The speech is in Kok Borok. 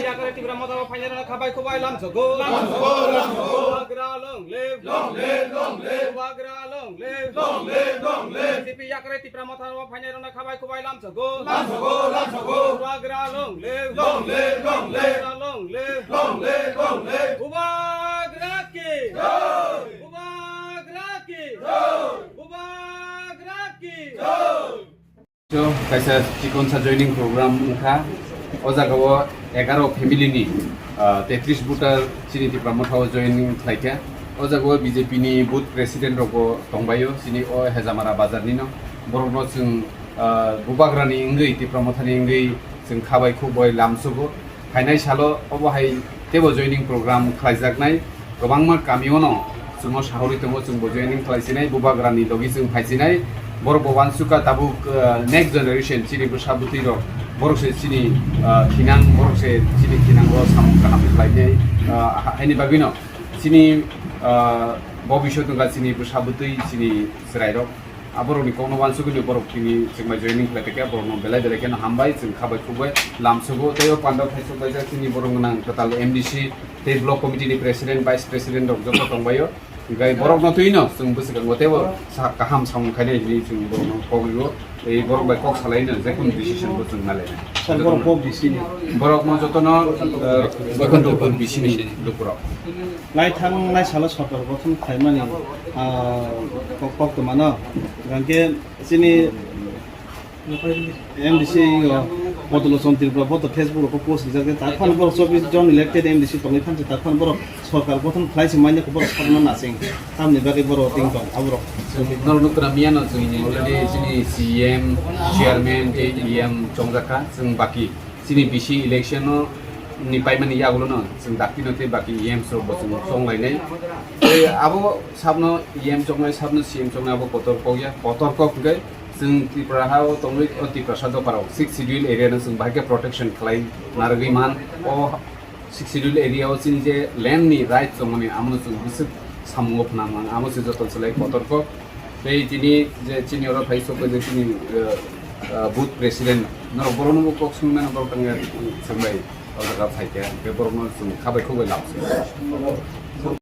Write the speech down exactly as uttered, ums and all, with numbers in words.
Yakre Tipra Motha o phainai rok khabai khubai lamsogo. Lamsogo, lamsogo. Bubagra long live. Long live, long live. Bubagra long live. Long live, long live. B J P yakre Tipra Motha o phainai rok khabai khubai lamsogo. Lamsogo, lamsogo. Bubagra long live. Long live, long live. Bubagra long live. Long live, long live. Bubagra ki. Jai. Bubagra ki. Jai. Bubagra ki. Jai. So, kaisa chikonsa joining program wngkha. O jagao egaroh family ni, ah, tetris voter chini Tipra Motha o joining khlaikha. O jagao B J P ni booth president rokbo tongbaio, chini o Hejamara bazar nino. Borokno chwng, ah, Bubagra ni wngwi, Tipra Motha ni wngwi chwng khabai khukbai lamsogo. Phainai salo obo hai teibo joining program khlaijaknai. Kwbangma kamiono chwngno sahorwi tongo, chwngbo joining khlaisinai, Bubagrani logi chwng phaisinai. Borokbo uansukha tabuk, uh, next generation chini bwsa bwtwi rok, borok se chini, uh, thinang, borok se chini thinango samung kaham khlainai, uh, ha-, haini bagwino chini, uh, bobiswt wngkha chini bwsa bwtwi, chini chwrairok. Aborokni kokno uansugwino borok tini chwngbai joining khlai tongkha, borokno belai belai kheno hambai, chwng khabai khukbai lamsogo. Tei o pandao khaisok kaijak chini borok gwnang kwtal M D C tei block committee ni president, vice president rok joto tongbaio. Hinkhe borokno twino chwng bwswkango teibo sa kaham samung khainai hinwi chwng borokno kok rio. Tei borok bai kok salaino jekunu decision bo chwng nalainai. Sir, borok kok bisi ni? Borokno jotono, eh, Boikhonto kok bisi ni lukurok. Naithang naisalo sorkar gothon khlaimani, ah, kok, koktwmano. Hinkhe chini M D C o Bodolochan Tripura bo to Facebook rok post rijak, tak phano borok chobbish jon elected M D C tongwi phansi, tak phano borok sorkar gothon khlai se manya borok sakno nasing, tamni bagwi borok ting tong aborok. Norok nukra miyano chwngni already chini C M, chairman tei E M chongjak kha, chwng baki chini B C election o ni paimani yagulo no chwng dakti no tei baki E M rok bo chwng chonglainai. Tei abo sabno E M chongnai, sabno C M chongnai abo kotor kok ya, kotor kok hwnkhe chwng Tripura ha o tongwi o Tiprasa dopha rok sixth schedule area no chwng bahai khe protection khlai narwgwi man. O sixth schedule area o chini je land ni right tongmani amo no chwng bwswk samungo phwnang man, amo se joto chwlai kotor kok. Tei tini je chini oro phai sok je chini, eh, eh, booth president norok borok no bo kok swngmano borok tangya chwng bai o jaga phai khe, hwnkhe borok no chwng khabai khukbai lamsai.